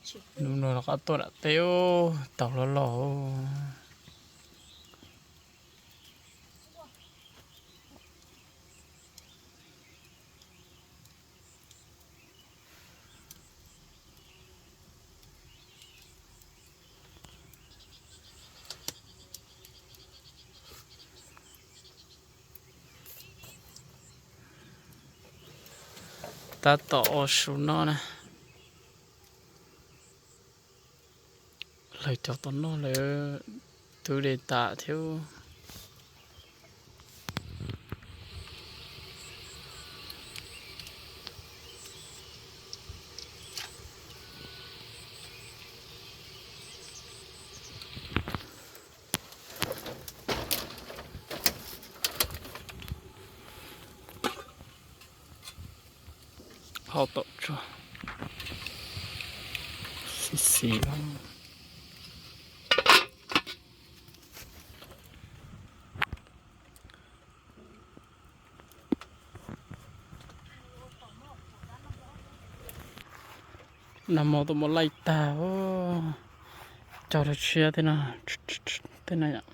Hnub no rov qab tuaj dam teb, taus loj loj. Tab tom ua su no na. Lawv cov tom no lawv tu de tas thiab. Hau tom tsuag xis xis. Nag hmo tuaj muab laij tag, cog rau tshiab tej no, tej no yom.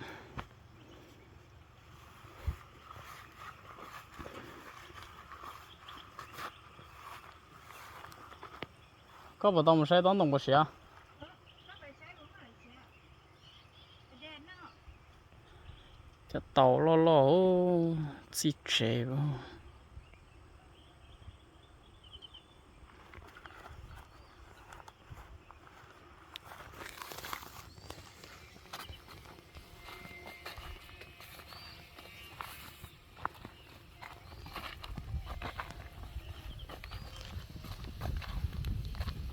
Koj puas tau mus saib tob ntoos puas siav? Cov taus loj loj txij tsev.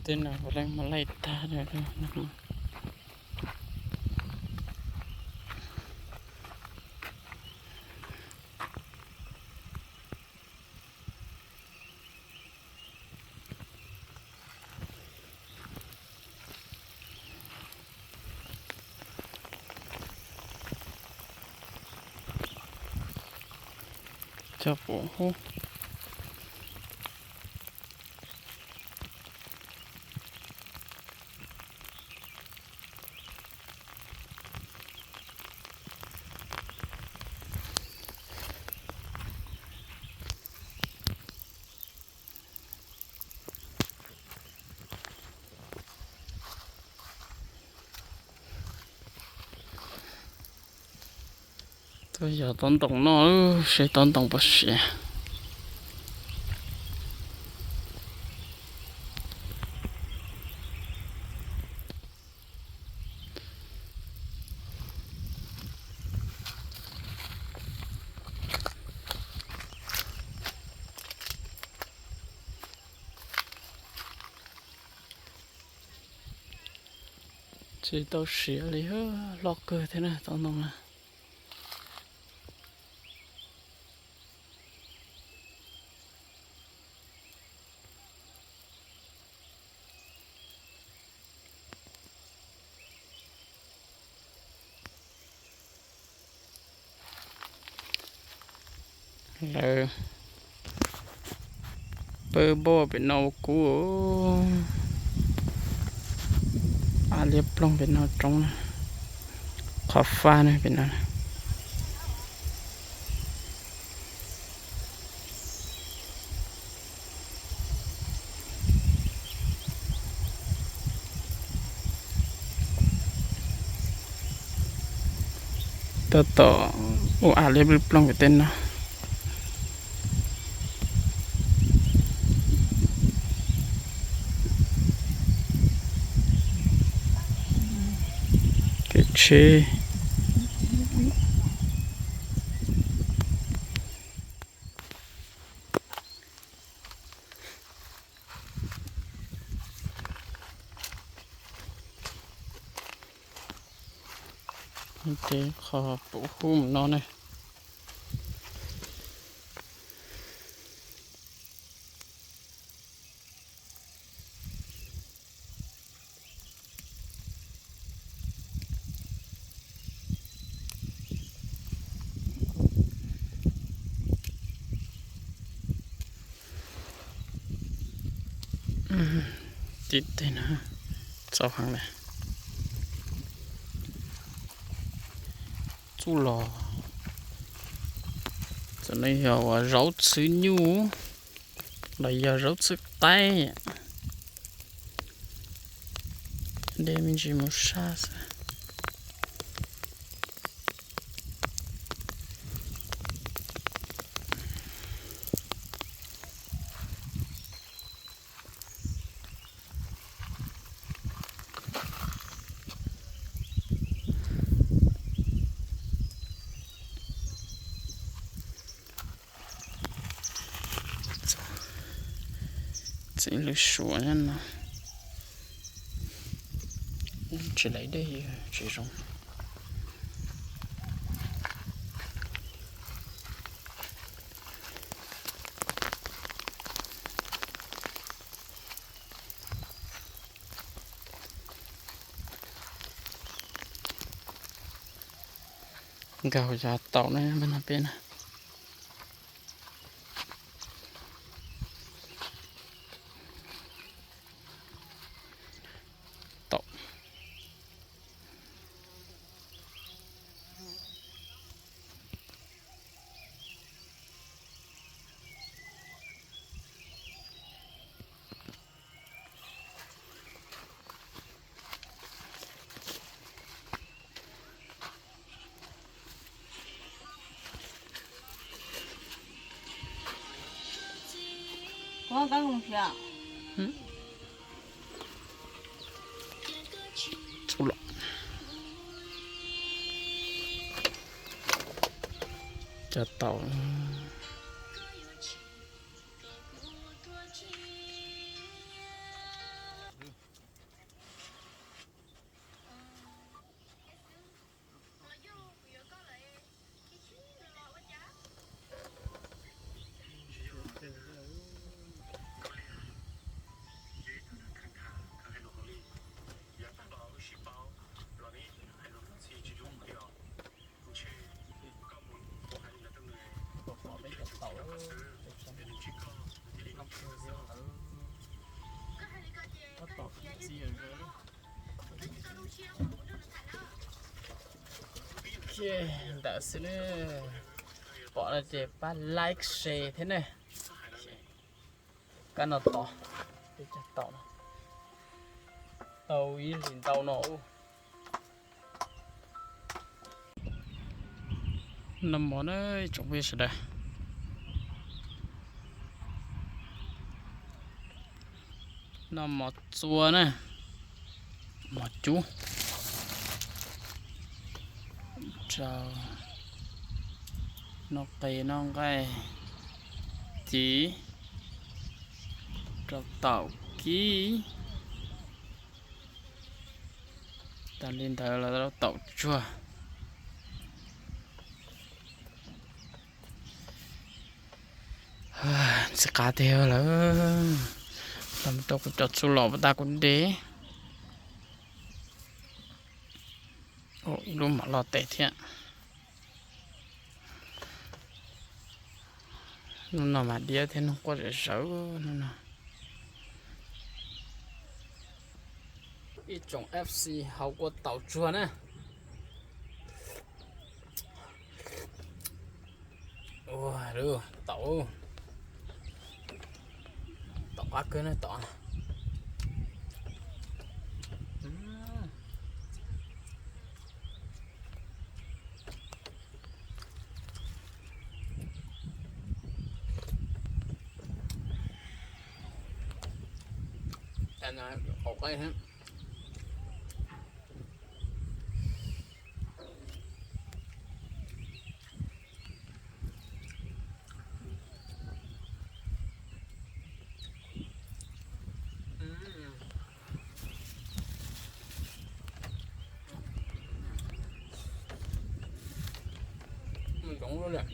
Tej no puav leej muab laij tag. Cov pum hub. Tuaj yos tob ntoos noj, seb tob ntoos puas siav. Tsis tau siav li, loj kawg thiab na tob ntoos na. Lawv pab npauj pem no ua kub. Av liab ploog pem no roob na, qhov faj na pem no. Tab tom ua av liab ploog pem tej no. Kev tsheb. Ces qhov pum hub mus no ne. Tim tej no, Txaus heev na. Txuj lom. Tam no yog uas zaub txhwb nyuj los yog zaub txhwb qaib. Dej me ntsis mus sab xwb. Txiv lws suav no. Tsis laiv dej tsis zoo. Nkag hauv cov taum na, peb no peb na. Taum. Txuj lom. Cov taum. Ntawd xwb ne, pom no ces pab like share thiab ne. Kab no tod, peb cov taum no tau ib hlis ntau no. Noj mov na tsoom phooj ywg sawv daws. Noj mov txua na, mov cub, rau noj qe noj nqaij, ci, rau taum kib. Tas li ntawd los rau taum tsuag. Ntxim qab tiag lawm. Los rau kuv cov txuj lom pas tas kuv de. Ib lub mam loj tes thiab. Hnub no mas diab thiab nag quaj zawv zawv hnub no. Ib tsoom F C hauv kua taum tsuag na. Ua, taum, taum qab kawg na taum. Mus tsoov lub liam.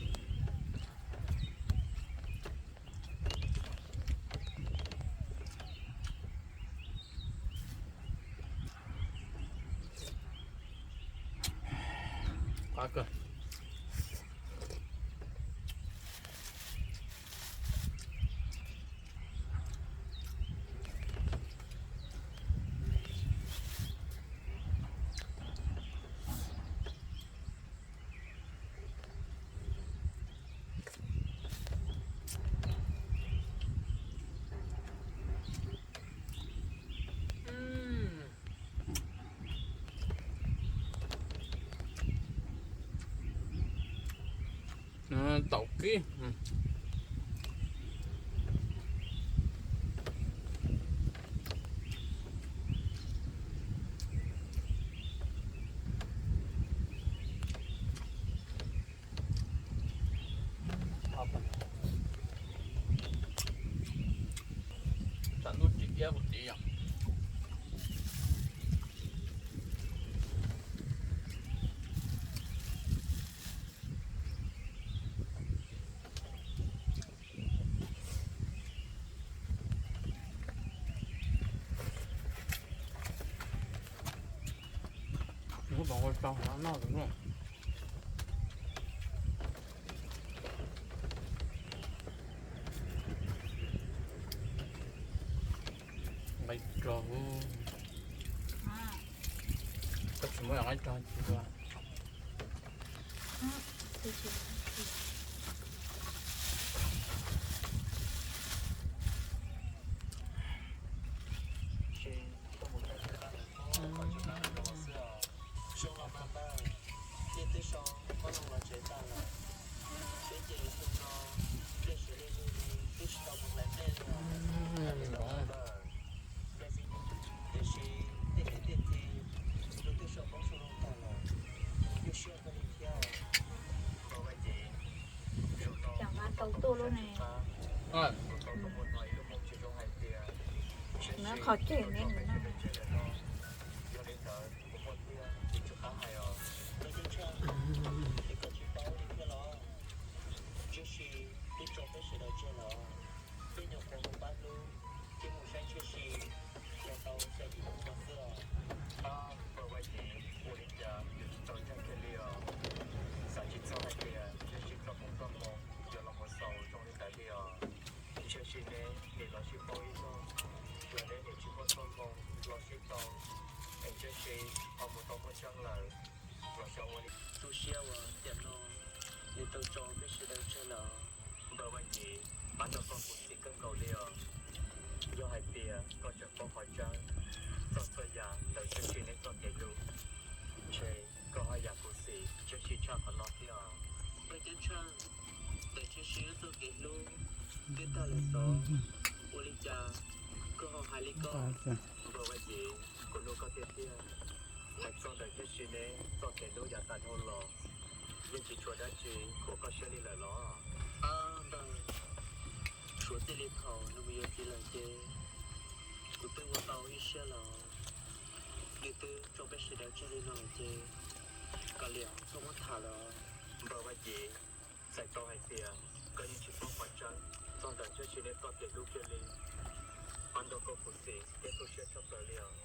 Qab kawg. Ib, tsam ntub tsis iab kuv txiv yom. Muab tau ua tau noj lawm. Nqaij rog, koj tsis muab nqaij rog tsis ua. Cov nqa tau tuaj lub ne. Nws qhov ceg ne. Xav tsis txog hais tias ntshe tsis txoj hmoov txoj moo yuav los mus xaus zoo li ntawd li os. Ntshe sim neej nim los sib paub ib zaug, yog neb nim tsis muaj txoj hmoo los sib tau, es ntshe sim ho mus tau muaj tseeb lawm. Los xyov ua li. Tu siab uas tiam no nws tau tso peb sawv daws tseg lawm. Npawg Vaj Yim, pab nrog koj kuv xim kawg nkaus li os. Yog hais tias koj tseem paub qhov tseeb txog txhua yam ntawm Txhiaj Sis neb txoj kev hlub, ntshe koj ho yam kuv xim Txhiaj Sis tshaj qhov no thiab os. Npawg Ceeb Tsheej, ntawm Txhiaj Sis neb txoj kev hlub twb tag lawm xyov, ua li cas koj ho hais li ko? Npawg Vaj Yim, kuv hlub koj tiag tiag. Hais txog ntawm Txhiaj Sis neb txoj kev hlub yav tas dhau los, yeej tsis tshuav dab tsi khuam koj siab li lawm los? Ab npawg, suav txij li thaum nws mus yuav txiv lawm ces kuv twb ua tau ib siab los, nws twb tso peb sawv daws tseg li no lawm ces kav liam txhob muab tham lawm. Npawg Vaj Yim, txhais tau hais tias koj yeej tsis paub qhov tseeb txog ntawm Txhiaj Sis neb txoj kev hlub kiag li. Pab nrog koj kuv xim thiab tu siab tshaj plaws li os.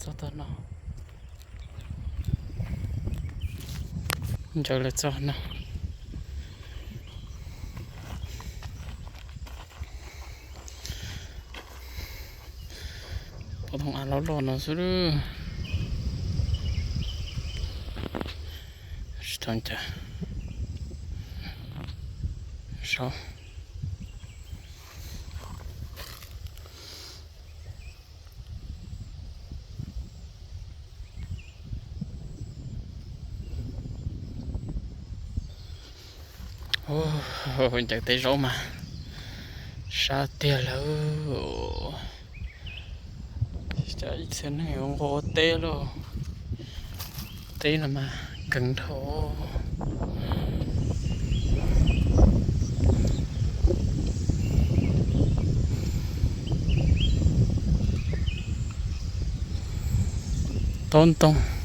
Txog tog no, ncaws lawv txog no. Pom thooj av loj loj no xwb. Tsis tau cas. Saib. Ncaws teb zaub mas sab tiag lawm. Cas ib txhia neeg yuav nqua ua teb lauj. Teb no mas nkeeg dhau. Taub ntoo.